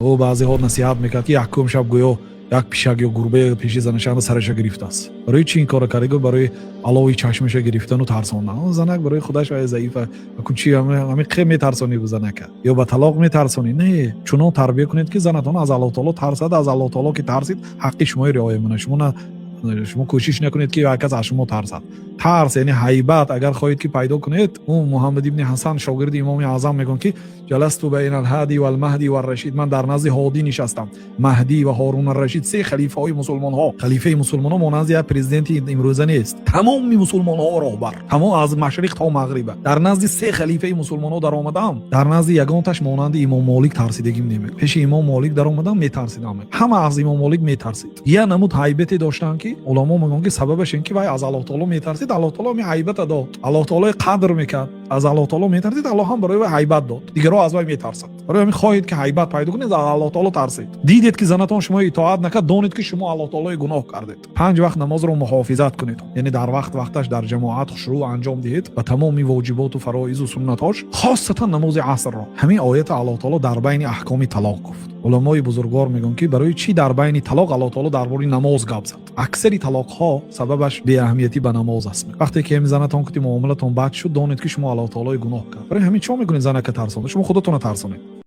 Ӯ баъзеҳо насиҳат мекард, ки якум шаб гӯё як пишак ё гурбе пеши занашанда сараша гирифтааст. Барои чӣ ин корро карда? Гӯ, барои алови чашмаша гирифтану тарсондан. Занак барои худаш вай заифа. Ку чи ҳамин қе метарсонӣ бу занака ё ба талоқ метарсонӣ? Не, чунон тарбия кунед, ки занатон аз Аллоҳ таоло тарсад. Аз Аллоҳ таоло ки тарсид, ҳаққи шумои риоя мекунад. Шумо на, шумо кӯшиш накунед, ки як кас аз шумо тарсад. Тарс, яъне ҳайбат, агар хоҳед, ки пайдо кунед, ӯ Муҳаммад ибни Ҳасан, шогирди Имоми Аъзам, мегӯянд, ки ҷаласту байна алҳади валмаҳди варрашид, ман дар назди Ҳодӣ нишастам, Маҳдӣ ва Ҳорун Рашид, се халифаҳои мусулмонҳо. Халифаи мусулмонҳо монанди як президенти имрӯза нест, тамоми мусулмонҳо роҳбар, тамом аз машриқ то мағриба. Дар назди се халифаи мусулмонҳо даромадам, дар назди ягонташ монанди Имом Молик тарсидагим немек. Пеши Имом Молик даромадам, метарсидам, ҳама аз Имом Молик метарсид. Я намуд ҳайбате доштанд, ки уламо мегӯянд, ки сабабаш ин ки вай аз Аллоҳ таоло метарсид, Аллоҳ таоло ҳамин ҳайбата дод. Аллоҳ таолои қадр мекард, аз Аллоҳ таоло метарсид, Аллоҳ ҳам барои вай ҳайбат дод. Дигарҳо аз вай метарсад. Барои ҳамин, хоҳед, ки ҳайбат пайдо кунед, аз Аллоҳ таоло тарсед. Дидед, ки занатон шумо итоат накард, донед, ки шумо Аллоҳ таолои гуноҳ кардед. Панҷ вақт намозро муҳофизат кунед, яъне дар вақт вақташ дар ҷамоат хушрӯ анҷом диҳед ба тамоми воҷиботу фароизу суннатҳош, хосатан намози асрро. Ҳамин оята Аллоҳ таоло дар байни аҳкоми талоқ гуфт. Уламои бузургвор мегӯянд, ки барои чӣ дар байни талоқ Аллоҳ таоло дар бораи намоз гап зад? Аксари талоқҳо сабабаш беаҳамиятӣ ба намоз аст. Вақте ки ҳамин занатон ки муомилатон бад шуд, донед, ки шумо Аллоҳ таолои гуноҳ кард. Барои ҳамин чӣ мекунед занака тарсонда? Шумо худатонро тарсонед.